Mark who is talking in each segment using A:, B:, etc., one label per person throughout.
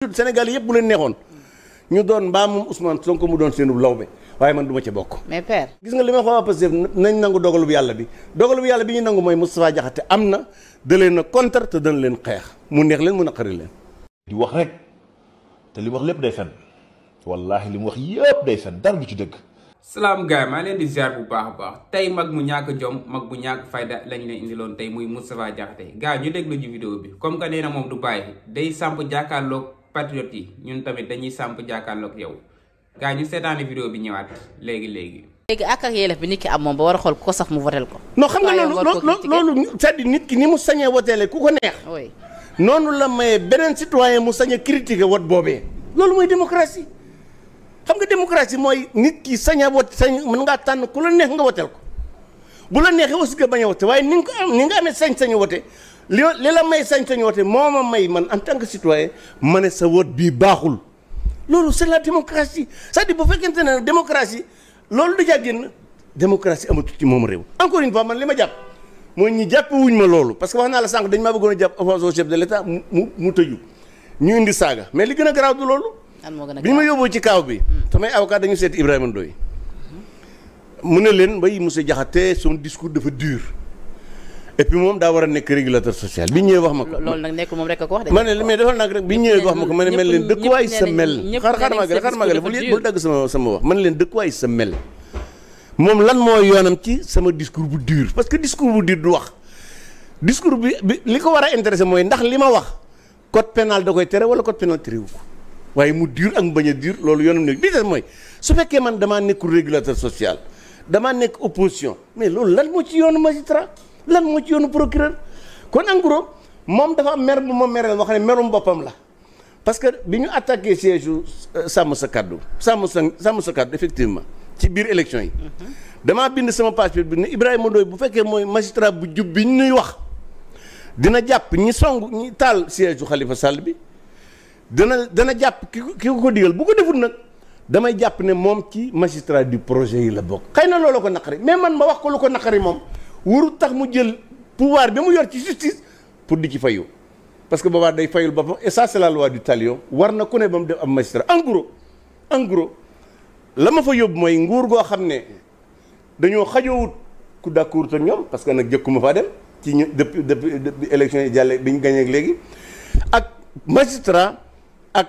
A: Sénégal yëpp bu leen neexoon ñu doon mbaa moom Ousmane Sonko mu doon seenu lawbe waaye man du ma ci bokk.
B: mais père.
A: gis nga li ma xaw a Pastef nañ nangu dogalu bu yàlla bi ñu nangu mooy Moustapha Diakhaté am na da leen a contre te dana leen xeex mu neex leen mu naqari leen.
C: di wax rek te li wax lépp day fen wallaahi li mu wax yëpp day fen dara du ci dëgg.
D: salaam gars maa leen di ziar bu baax a baax tey mag mu ñàkk jom mag bu ñàkk fayda lañ leen indiloon tey muy Moustapha Diakhaté gars ñu déglu ji vidéo bi comme que nee na moom du bàyyi day samp jàkkaarloog patriote yi ñun tamit dañuy samp jàkkaarloog yow gars ñu seetaani vidéo bi ñëwaat léegi
B: ak yelef bi nit ki am moom ba war a xool ko sax mu votel ko.
A: non xam nga loolu c'est-à-dire nit ki ni mu sañee woteele ku ko neex.
B: oui
A: noonu la maye beneen citoyen mu sañ a critiquer wot boobee. loolu mooy démocratie xam nga démocratie mooy nit ki sañ a wote sañ mën ngaa tànn ku la neex nga woteel ko bu la neexee aussi nga bañ a wote waaye ni nga amee sañ-sañu wote li la may sañ-sañu wote moo ma may man en tant que citoyen ma ne sa wot bii baaxul loolu c'est la démocratie c'est-à-dire bu fekkente ne démocratie loolu dajaa génn démocratie amatul ci moom réew. encore une fois man li ma jàpp mooy ñi jàpp wuñ ma loolu parce que wax naa la sànq dañ maa bëggoon a jàpp offense au chef de l'État mu tëju ñu indi saaga mais li gën a garaaw du loolu. bi ñu ma yóbboo ci kaaw bi. samay avocat dañu seet Ibrahima Ndoye mu ne leen bay monsieur Diakhaté son discours dafa dur et puis moom daa war a nekk régulateur social bi ñëwee wax ma ko.
B: loolu nag nekk moom rek a ko wax de.
A: ma ne mais defal nag rek bi ñëwee wax ma ko ma ne mel leen dëkkuwaay sa mel. xar magale bul dagg sama wax man leen dëkkuwaay sa mel. moom lan moo yoonam ci sama discours bu dur parce que discours bu dur du wax discours bi li ko war a intéressé mooy ndax li ma wax code pénal da koy tere wala code pénal terewu ko waaye mu dur ak mu bañ a dur loolu yoonam nekk bi des mooy su fekkee man damaa nekkul régulateur social damaa nekk opposition mais loolu lan moo ci yoonu magistrat lan moo ci yoonu procureur kon en gros moom dafa am mer bu ma mereel wax ne merum boppam la parce que bi ñu attaqué siège sàmm sa kaddu effectivement ci biir élection yi damaa bind sama page bi ne Ibrahima Ndoye bu fekkee mooy magistrat bu jub bi ñuy wax dina jàpp ñi song ñi taal siège u Khalifa Sall bi dana jàpp ki ko digal bu ko deful nag damay jàpp ne moom ci magistrat du projet yi la bokk xëy na loolu ko naqari mais man ma wax ko lu ko naqari moom wuru tax mu jël pouvoir bi mu yor ci justice pour di ci fayu parce que boobaa day fayul boppam et ça c'est la loi du talion war na ku ne ba mu def am magistrat en gros la ma fa yóbbu mooy nguur goo xam ne dañoo xajoowut ku d'accord ak ñoom parce que nag jëkkuma faa dem ci ñu depuis élection yi jàlle bi ñu gagné ak léegi ak magistrat ak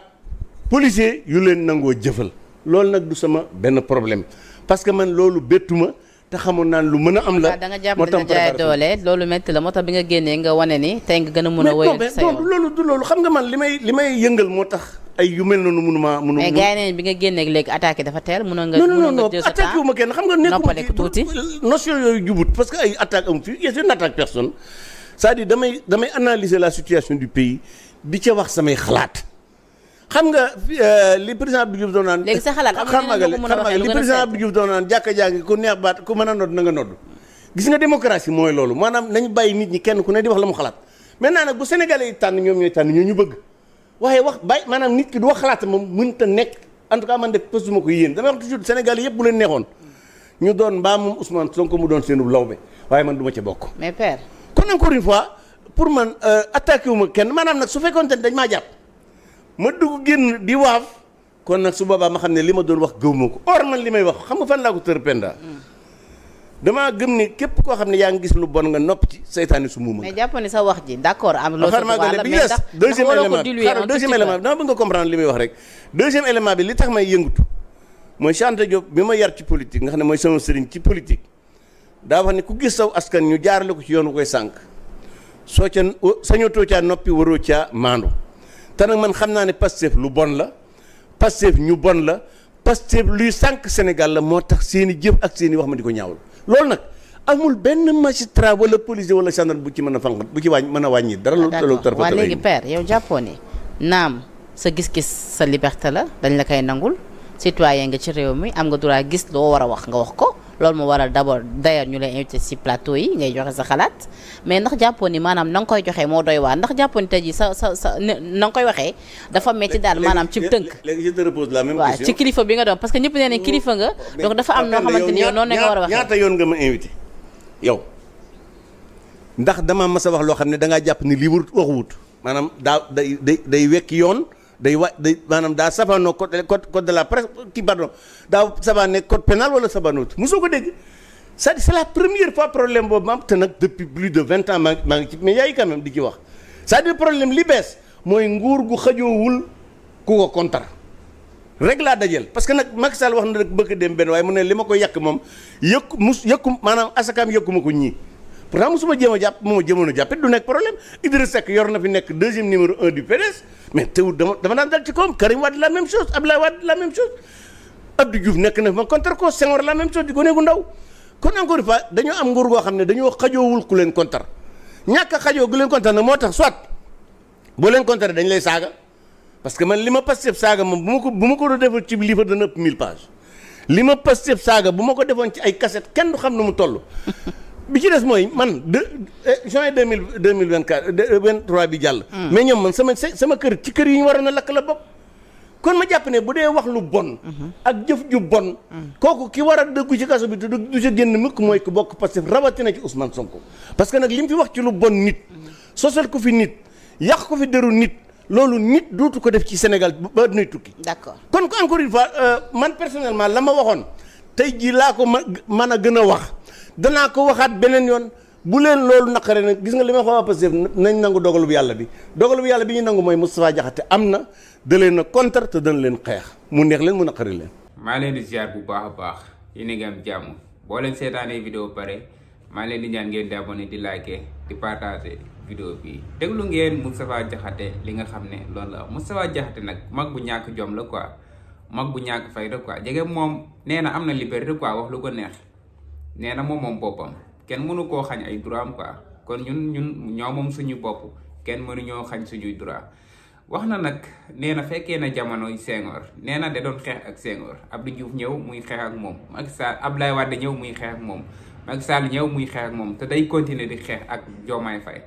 A: policier yu leen nangoo jëfal loolu nag du sama benn problème parce que man loolu bettuma te xamoon naan lu mën a am la.
B: da nga jàpp dina jaay doole loolu métti la moo tax bi nga génnee nga wane ni tey nga gën a mën a wéyal sa yoon
A: du loolu xam nga man li may yëngal moo tax ay yu mel noonu mënuma
B: mais gars yi neen bi nga génnee léegi attaqué dafa teel mënoon nga jël sa temps
A: attaqué wu ma kenn xam nga
B: noppale ko tuuti
A: notion yooyu jubut parce que ay attaque am fii je n'attaque personne c'est-à-dire damay analyser la situation du pays di ca wax samay xalaat xam nga li président Abdou Diouf doon naan
B: léegi sa xalaat
A: li président Abdou Diouf doon naan jàkka jàngi ku neex baat ku mën a nodd na nga nodd gis nga démocratie mooy loolu maanaam nañu bàyyi nit ñi kenn ku ne di wax la mu xalaat maintenant nag bu sénégalais yi tànn ñoom ñooy tànn ñoo ñu bëgg waaye wax bàyyi maanaam nit ki du wax xalaat moom mënta nekk en tout cas man de pësuma ko yéen damay wax toujours sénégalais yëpp bu leen neexoon ñu doon mbaa moom Ousmane Sonko mu doon seenu lawbe waaye man du ma ci bokk
B: mais père
A: kon encore une fois pour man attaqué wu ma kenn maanaam nag su fekkoon te dañ maa jàpp ma dugg génn di waaf kon nag su boobaa ma xam ne li ma doon wax gëw ma ko or man li may wax xam nga fan laa ko tër penda damaa gëm ni képp koo xam ne yaa ngi gis lu bon nga nopp ci seytaane su muuma
B: mais jàpp ni sa wax ji d'accord am loolu
A: bi yes deuxième élément bi dama bëgg nga comprendre li may wax rek deuxième élément bi li tax may yëngutu mooy Cheikh Anta Diop bi ma yar ci politique nga xam ne mooy sama sëriñ ci politique daa wax ne ku gis saw askan ñu jaarale ko ci yoonu koy sànq soo ca sañotoo caa noppi waroo caa maandu te nag man xam naa ne Pastef lu bon la Pastef ñu bon la Pastef luy sànq Sénégal la moo tax seen i jëf ak seen i wax ma di ko ñaawul loolu nag amul benn magistrat wala policier wala gendarme bu ci mën a fanq bu ci mën a wàññi dara loolu
B: waaw léegi père yow jàppoo ne naam sa gis-gis sa liberté la dañ la koy nangul citoyen nga ci réew mi am nga droit gis loo war a wax nga wax ko loolu moo waral d'abord d'ailleurs ñu lay invité ci plateau yi ngay joxe sa xalaat mais ndax jàppoo ni maanaam na nga koy joxee moo doy waar ndax jàppoo ni tey jii sa na nga koy waxee dafa metti daal maanaam ci tënk
A: léegi je te repose la même question
B: waaw ci kilifa bi nga doon parce que ñëpp nee nañ kilifa nga donc dafa am noo xamante ni yow noonu nga war a waxee
A: ñaata yoon nga ma invité yow ndax dama mas a wax loo xam ne da ngaa jàpp ni lii wut waxu wut maanaam day wekk yoon day maanaam daa safaanoo code de la presse kii pardon daa safaanee code pénal wala safaanoo mosoo ko dégg. c'est la première fois problème boobu ma am te nag depuis plus de 20 ans maa ngi ci mais yaay quand même di ci wax c'est-à-dire problème li bees mooy nguur gu xajoowul ku ko kontar rek laa dajeel parce que nag Macky Sall wax na rek bëgg dem benn waaye mu ne li ma ko yàq moom yëkku maanaam asakaam yëkkuma ko ñii pourtant mosuma jéem a jàpp moo jëmoon a jàppit du nekk problème Idrissa Seck yor na fi nekk deuxième numéro 1 du PDS mais teewul dama daan dal ci kawam Karim Wade la même chose Abdoulaye Wade la même chose Abdou Diouf nekk na fi ma kontar ko Senghor la même chose di ko neegu ndaw kon encore une fois dañoo am nguur goo xam ne dañoo xajoowul ku leen kontar ñàkk a xajoo gu leen kontar nag moo tax soit boo leen kontaree dañ lay saaga parce que man li ma Pastef saaga moom bu ma ko doon defal ci livre dana ëpp 1000 pages li ma Pastef saaga bu ma ko defoon ci ay cassette kenn du xam nu mu toll bi ci des mooy man juin 2024 23 bi jàll mais ñoom man sama kër ci kër yi ñu waroon a lakk la bopp kon ma jàpp ne bu dee wax lu bon ak jëf ju bon kooku ki war a dëggu ci kaso bi te du ca génn mukk mooy ku bokk Pastef rawatina ci Ousmane Sonko parce que nag li mu fi wax ci lu bon nit sosal ko fi nit yàq ko fi deru nit loolu nit dootu ko def ci Sénégal ba nuy tukki
B: d'accord
A: kon ko encore une fois man personnellement la ma waxoon tey jii laa ko mën a gën a wax danaa ko waxaat beneen yoon bu leen loolu naqare nag gis nga li ma xaw a Pastef nañ nangu dogalu bu yàlla bi ñu nangu mooy Moustapha Diakhaté am na da leen a contre te dana leen xeex mu neex leen mu naqari leen.
D: maa leen di ziar bu baax a baax yéen a ngi am jàmm boo leen seetaanee vidéo pare maa leen di ñaan ngeen di abonné di liker di partager vidéo bi déglu ngeen Moustapha Diakhaté li nga xam ne loolu la Moustapha Diakhaté nag mag bu ñàkk jom la quoi mag bu ñàkk fayda quoi jege moom nee na am na liberté quoi wax lu ko neex nee na moom boppam kenn mënu koo xañ ay droit am quoi kon ñun ñoo moom suñu bopp kenn mënu ñoo xañ suñuy droit. wax na nag nee na fekkee na jamonoy Senghor nee na da doon xeex ak Senghor Abdou Diouf ñëw muy xeex ak moom Macky Sall Abdoulaye Wade ñëw muy xeex ak moom Macky Sall ñëw muy xeex ak moom te day continuer di xeex ak Diomaye Faye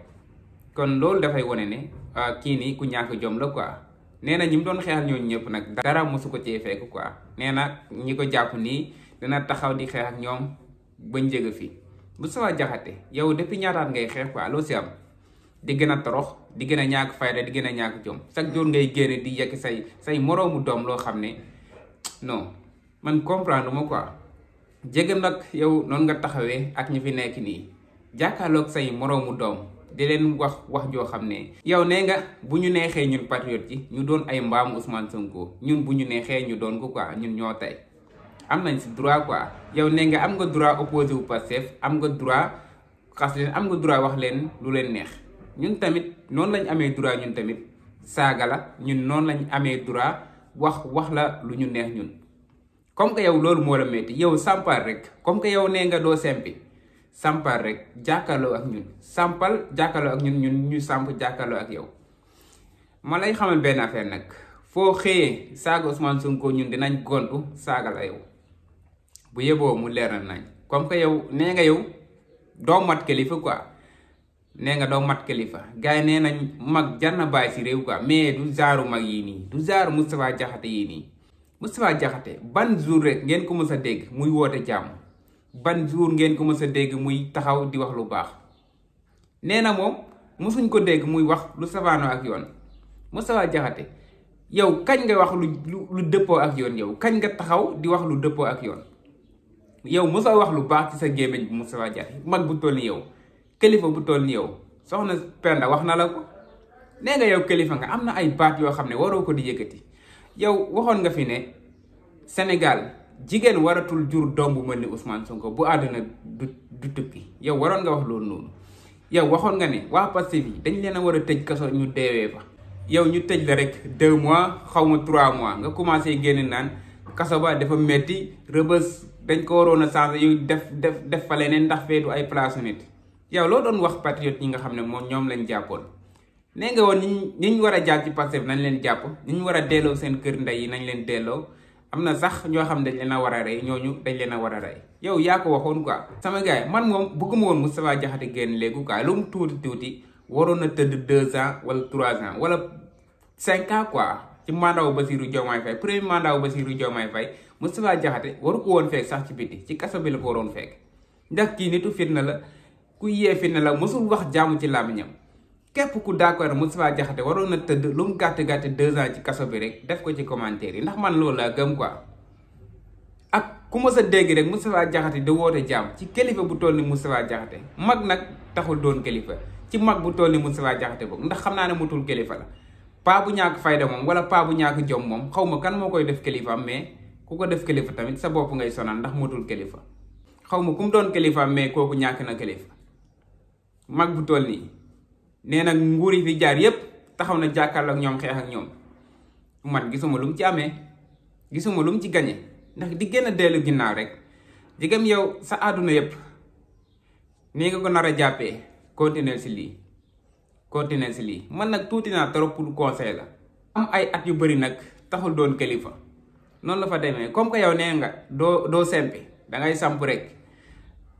D: kon loolu dafay wane ne kii nii ku ñàkk jom la quoi nee na ñi mu doon xeexal ñooñu ñëpp nag dara mosu ko cee fekk quoi nee na ñi ko jàpp nii dina taxaw di xeex ak ñoom bañ jege fi Moustapha Diakhaté yow depuis ñaataat ngay xeex quoi loo si am di gën a torox di gën a ñàkk fayda di gën a ñàkk jom chaque jour ngay génne di yekk say moroomu doom loo xam ne non man comprendre ma quoi jege nag yow noonu nga taxawee ak ñi fi nekk nii jàkkaarloog say moroomu doom di leen wax joo xam ne yow nee nga bu ñu neexee ñun patriote yi ñu doon ay mbaamu Ousmane Sonko ñun bu ñu neexee ñu doon ko quoi ñun ñoo tey am nañ si droit quoi yow nee nga am nga droit opposé wu Pastef am nga droit xas leen am nga droit wax leen lu leen neex ñun tamit noonu lañ amee droit ñun tamit saaga la ñun noonu lañ amee droit wax la lu ñu neex ñun comme que yow loolu moo la metti yow sampal rek comme que yow nee nga doo sempi sampal rek jàkkaarloo ak ñun sampal jàkkaarloo ak ñun ñu samp jàkkaarloo ak yow ma lay xamal benn affaire nag foo xëyee saaga Ousmane Sonko ñun dinañ gontu saaga la yow bu yeboo mu leer nañ comme que yow nee nga yow doo mat kilifa quoi nee nga doo mat kilifa gars yi nee nañ mag jar na bàyyi si réew quoi mais du zaaru mag yii nii du zaaru Moustapha Diakhaté yii nii Moustapha Diakhaté ban jour rek ngeen ko mës a dégg muy woote jàmm ban jour ngeen ko mës a dégg muy taxaw di wax lu baax nee na moom mësuñ ko dégg muy wax lu safaanoo ak yoon Moustapha Diakhaté yow kañ nga wax lu dëppoo ak yoon yow kañ nga taxaw di wax lu dëppoo ak yoon yow mosoo wax lu baax ci sa gémmiñ bu Moustapha Diakhaté mag bu toll ni yow kilifa bu toll ni yow soxna Penda wax na la ko nee nga yow kilifa nga am na ay baat yoo xam ne waroo ko di yëkkati yow waxoon nga fi ne Sénégal jigéen waratul jur doom bu mel ni Ousmane Sonko bu àdduna du tukki yow waroon nga wax loolu noonu yow waxoon nga ne waa Pastef yi dañ leen a war a tëj kaso ñu deewee fa yow ñu tëj la rek 2 mois xaw ma 3 mois nga commencé génn naan kaso ba dafa metti rëbës dañ ko waroon a changé yu def fa leneen ndax feetu ay place nit yow loo doon wax patriote yi nga xam ne moom ñoom lañ jàppoon nee nga woon ñi ñu war a jàpp ci Pastef nañ leen jàpp ñi ñu war a delloo seen kër ndey yi nañ leen delloo am na sax ñoo xam ne dañ leen a war a rey ñooñu dañ leen a war a rey yow yaa ko waxoon quoi sama gars yi man moom bëgguma woon Moustapha Diakhaté génn léegi quoi lu mu tuuti waroon na tëdd 2 ans wala 3 ans wala 5 ans quoi ci mandat wu Bassirou Diomaye Faye premier mandat wu Bassirou Diomaye Faye Moustapha Diakhaté waru ko woon fekk sax ci biti ci kaso bi la ko waroon fekk ndax kii nitu fitna la ku yee fitna la mosul wax jàmm ci làmmiñam képp ku d'accord Moustapha Diakhaté waroon na tëdd lu mu gàtt 2 ans ci kaso bi rek def ko ci commentaire yi ndax man loolu laa gëm quoi. ak ku mës a dégg rek Moustapha Diakhaté di woote jàmm ci kilifa bu toll ni Moustapha Diakhaté mag nag taxul doon kilifa ci mag bu toll ni Moustapha Diakhaté boobu ndax xam naa ne mutul kilifa la paa bu ñàkk fayda moom wala paa bu ñàkk jom moom xaw ma kan moo koy def kilifa mais ku ko def kilifa tamit sa bopp ngay sonal ndax mutul kilifa xaw ma ku mu doon kilifa mais kooku ñàkk na kilifa mag bu toll nii nee na nguur yi fi jaar yépp taxaw na jàkkaarloo ak ñoom xeex ak ñoom man gisuma lu mu ci amee gisuma lu mu ci gañe ndax di gën a dellu ginnaaw rek jigéen yow sa àdduna yépp nii nga ko nar a jàppee continuer si lii man nag tuuti naa trop pour conseil la am ay at yu bëri nag taxul doon kilifa noonu la fa demee comme que yow nee nga doo sempi dangay samp rek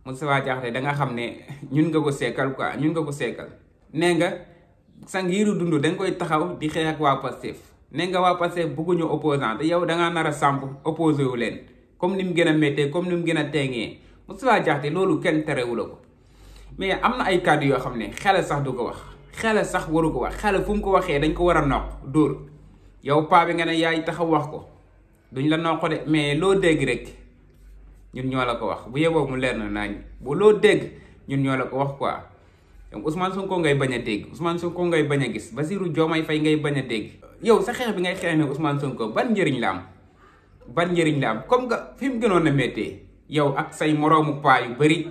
D: Moustapha Diakhaté da nga xam ne ñun nga ko seekal quoi ñun nga ko seekal nee nga sa ngiru dund danga koy taxaw di xeex ak waa Pastef nee nga waa Pastef bëgguñu opposant te yow dangaa nar a samp opposé wu leen comme ni mu gën a méttee comme ni mu gën a teengee Moustapha Diakhaté loolu kenn terewu la ko mais am na ay kàddu yoo xam ne xel sax du ko wax xel sax waru ko wax xel fu mu ko waxee dañ ko war a noq dóor yow paa bi nga ne yaay taxaw wax ko duñ la noq de mais loo dégg rek ñun ñoo la ko wax bu yeboo mu leer na nañ bu loo dégg ñun ñoo la ko wax quoi donc Ousmane Sonko ngay bañ a dégg Ousmane Sonko ngay bañ a gis Bassirou Diomaye Faye ngay bañ a dégg yow sa xeex bi ngay xeex ne Ousmane Sonko ban njëriñ la am comme que fi mu gënoon a méttee yow ak say moroomu paa yu bëri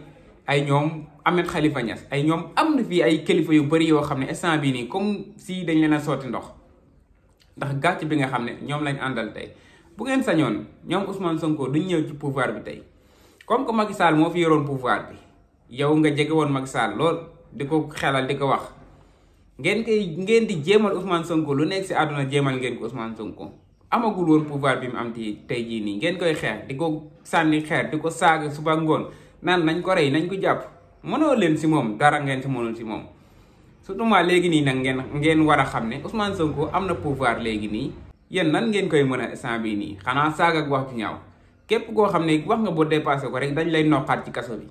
D: ay ñoom Ahmed Khalifa Niass ay ñoom am na fii ay kilifa yu bëri yoo xam ne instant bii nii comme si dañ leen a sotti ndox ndax gàcc bi nga xam ne ñoom lañ àndal tey bu ngeen sañoon ñoom Ousmane Sonko duñ ñëw ci pouvoir bi tey comme que Macky Sall moo fi yoroon pouvoir bi yow nga jege woon Macky Sall lool di ko xelal di ko wax ngeen di jéemal Ousmane Sonko lu nekk si àdduna jéemal ngeen ko Ousmane Sonko amagul woon pouvoir bi mu am tey jii nii ngeen koy xeex di ko sànni xeer di ko saaga suba ngoon naan nañ ko rey nañ ko jàpp mënoo leen si moom dara ngeen si mënul si moom surtout maa léegi nii nag ngeen war a xam ne Ousmane Sonko am na pouvoir léegi nii yéen nan ngeen koy mën a instant bii nii xanaa saaga ak wax ju ñaaw képp koo xam ne wax nga boo dépassé ko rek dañ lay noqaat ci kaso bi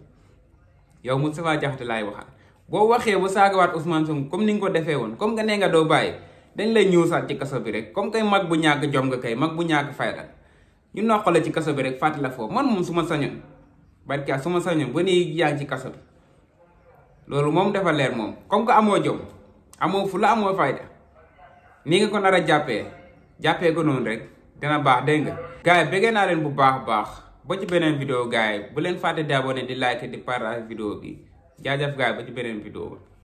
D: yow Moustapha Diakhaté laay waxal boo waxee ba saagawaat Ousmane Sonko comme ni nga ko defee woon comme nga nee nga doo bàyyi dañ lay ñuusaat ci kaso bi rek comme kay mag bu ñàkk jom nga kay mag bu ñàkk fayda ñu noqale ci kaso bi rek fàttali la foofu man moom su ma sañoon barka su ma sañoon ba nii yaa ngi ci kaso bi loolu moom dafa leer moom comme que amoo jom amoo fu la amoo fayda nii nga ko nar a jàppee ko noonu rek dina baax dégg nga. gars yi bëggee naa leen bu baax ba ci beneen vidéo gars yi bu leen fàtte di abonné di like di partage vidéo bi jaajëf gars yi ba ci beneen vidéo.